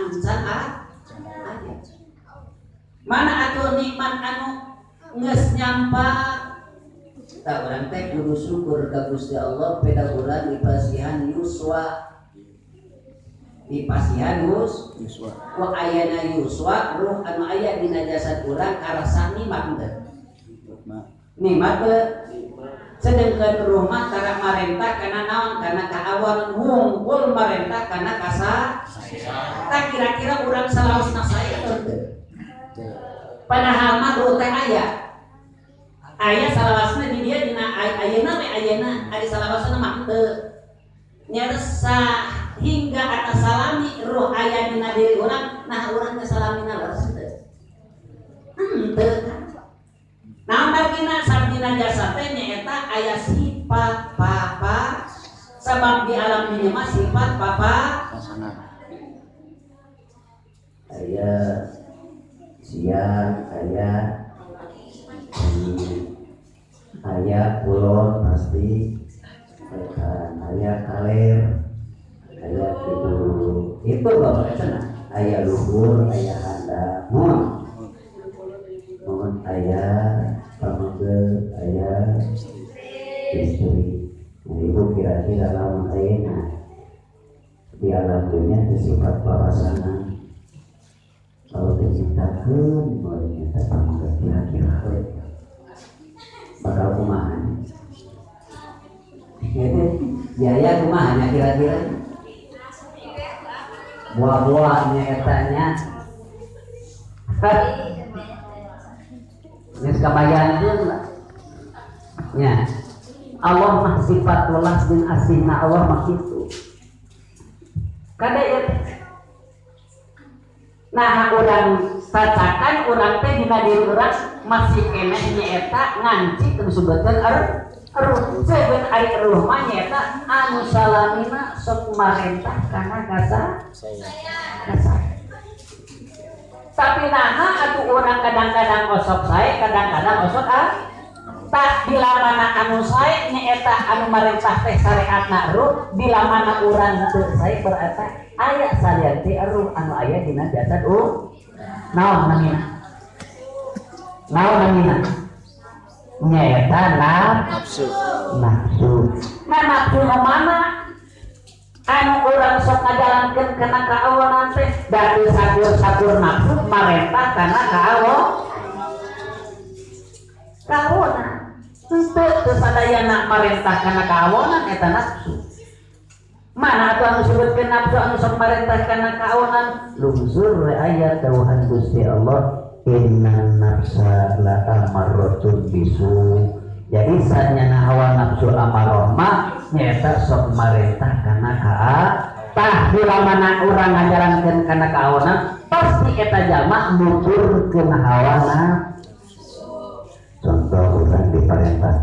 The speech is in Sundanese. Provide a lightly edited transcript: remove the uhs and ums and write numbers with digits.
anu can aya. Mana atuh nikmat anu geus nyampak? Tah, urang teh kudu syukur ka Gusti Allah, peda urang dipasihan yuswa, dipasihan Yuswa. Ku ayana yuswa, ruh anu aya dina jasad urang karasa nikmat teu? Nikmat. Nikmat teu? Sedangkan ruh mah tara marentah kana naon? Kana kaawan hungkul, marentah kana kasa. Tah, kira-kira urang salaosna sae atau teu? Padahal mah ruh teh aya, aya salawasna di dia dina ayeuna we, ayeuna ari salawasna mah henteu nyaresa hingga atas salami ruh aya dina diri urang. Nah, urang teh salamina leres teu? Henteu kan? Naon margina? Sabdina jasad teh nyaeta aya sifat papa, sabab di alam dunia mah sifat papa Pasangan. Aya siang, aya aya kulon pasti wetan, aya kaler, aya kidul, itu bapak cenah, aya luhur, aya handap, mohon mohon, aya pameget, aya istri. Nah, Ibu, kira-kira lamun ayeuna di alam dunia teh sifat papasangan, kalau dicintakeun boleh nyata pameget, kira-kira we bakal kumaha? Biaya kumaha nya kira-kira? Buah-buahnya etanya. Geus kabayangkeun lah. Nya. Allah mah sifat welas jeung asihna Allah mah kitu. Kade ieu. Nah, urang cacakan urang teh dina diri urang masih keneh nyaeta nganci teu disebutkeun ruh. Sebeun ari ruh mah nyaeta anu salamina sok marentah kana kasa Saya. Kasa. Tapi naha atuh urang kadang-kadang osok sae, kadang-kadang osok ah? Tak bila mana anu sae nyaeta anu marentah teh syariatna ruh, bila mana urang teu sae berarti aya salian ti ruh anu aya dina jasad. Naon namina? Naon namina? Nyaeta Nafsu. Nafsu. Nah, nafsu nu mana anu urang sok ngajalankeun kana kaawonan teh? Da teu sakur-sakur nafsu marentah kana kaawonan. Henteu, teu sadayana marentah kana kaawonan eta nafsu. Mana atuh anu disebutkeun nafsu anu sok marentah kana kaawonan? Lungsur we ayat dawuhan Gusti Allah, inna nafsa la amarratun bisu. Jadi sanyana hawa nafsu amarah mah nyaeta sok marentah kana kaa. Tah, bila mana urang ngajalankeun kana kaawonan, pasti eta jalma nuturkeun hawa nafsu. Contoh, urang diparentah